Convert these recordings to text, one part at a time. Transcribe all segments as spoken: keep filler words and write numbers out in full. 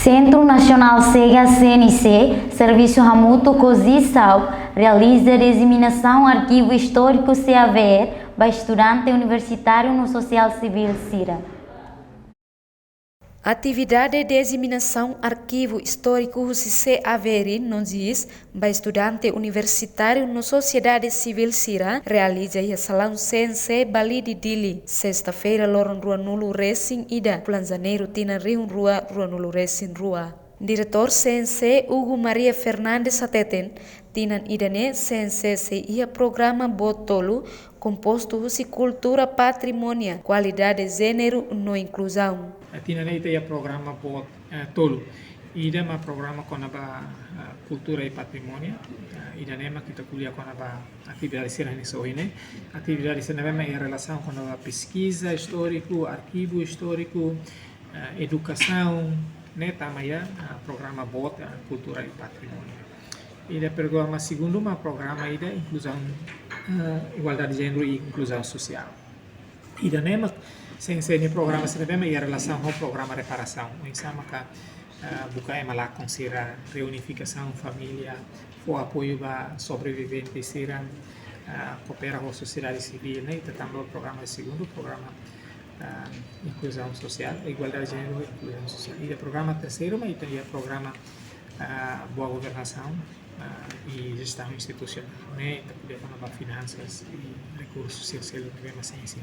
Centro Nacional Sega C N C, servisu hamutuk ho ZEESALP, realiza diseminasaun arkivu istóriku C A V R ba estudante universitáriu no sosiál sivíl sira. Atividade diseminasaun arkivu istóriku husi C A V R no ZEESALP ba estudante universitáriu no sosiedade sivíl sira realiza iha salaun C N C Balide, Dili, sesta-feira, loron ruanulu resin ida, fulan Janeiru, tinan rihun rua ruanulu resin rua. Diretór C N C, Hugo Maria Fernandes, hateten, tinan ida-ne'e C N C sei iha programa boot tolu, kompostu husi kultura, patrimóniu, igualdade jéneru no inkluzaun. Tinan ne'e ita iha programa boot, eh, tolu. Ida mak programa kona-ba, eh, kultura i patrimóniu. Eh, ida-ne'e mak ita ko'alia kona-ba atividade sira hanesan ohin ne'e. Atividade sira ne'ebé mak iha relasaun kona-ba peskiza istóriku, arkivu istóriku, eh, edukasaun, ne'e tama iha, eh, programa boot, eh, kultura i patrimóniu. Ida programa segundu mak programa ida inkluzaun, eh, igualdade jéneru i inkluzaun sosiál. Ida-ne'e mak C N C nia programa sira ne'ebé mak iha relasaun ho programa reparasaun. Oinsá maka, eh, buka ema lakon sira, reunifikasaun família, fó apoiu ba sobrevivente sira, eh, koopera ho sosiedade sivíl, ne'e ita tama ba programa segundu, programa, eh, inkluzaun sosiál, igualdade jéneru i inkluzaun sosiál. I programa terseiru mak ita iha programa, eh, boa governasaun, ah, i jestaun institusionál, ne'e ita ko'alia kona-ba finansas i rekursu sira seluk ne'ebé mak C N C.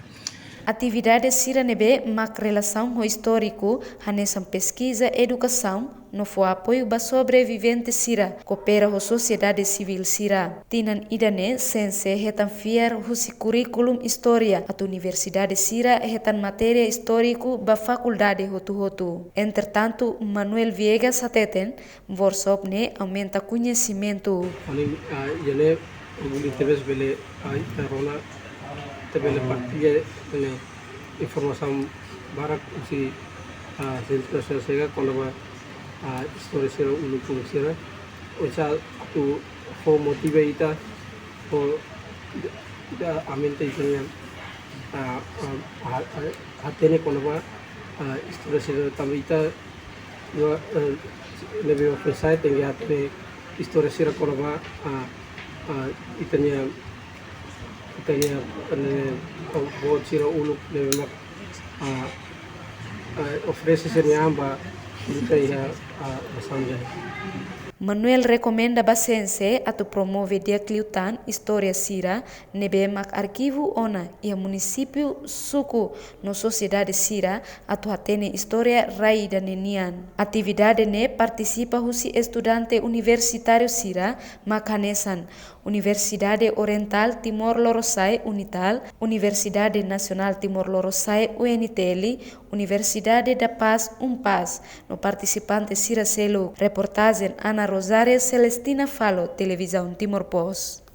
Atividade sira ne'ebé mak relasaun ho istóriku, hanesan peskiza, edukasaun, no fó apoiu ba sobrevivente sira, koopera ho sosiedade sivíl sira. Tinan ida-ne'e C N C hetan fiar husi kurríkulu istória atu universidade sira hetan matéria istóriku ba fakuldade hotu-hotu. Entretantu, Manuel Viegas hateten, workshop ne'e aumenta koñesimentu. Ohin, ah, iha ne'e, orgullu tebes bele, ah, ita rona, ita bele partilla ne'e informasaun barak husi, ah, Centro Nacional Sega kona-ba, ah, istória sira uluk sira. Oinsá atu fó motiva ita, fó ita aumenta ita-nia, ah, ah, ah, ah, hatene kona-ba, ah, istória sira tanba ita no, eh, ne'ebé mak fesa tenke hatene istória sira kona-ba, ah, ah, ita-nia, ita-nia, eh, avó sira uluk ne'ebé mak, ah, ah, oferese sira-nia an ba ita iha, ah, nasaun ida. Manuel rekomenda ba C N C atu promove di'ak liután istória sira ne'ebé mak arkivu ona iha munisípiu, suku no sosiedade sira atu hatene istória rai ida-ne'e nian. Atividade ne'e partisipa husi estudante universitáriu sira mak hanesan Universidade Oriental Timor Lorosa'e, UNITAL, Universidade Nasionál Timor Lorosa'e, U N T L, Universidade da Paz, UNPAZ, no partisipante sira seluk. Reportajen Ana Rosária, Celestina Falo, Televizaun Timor Post.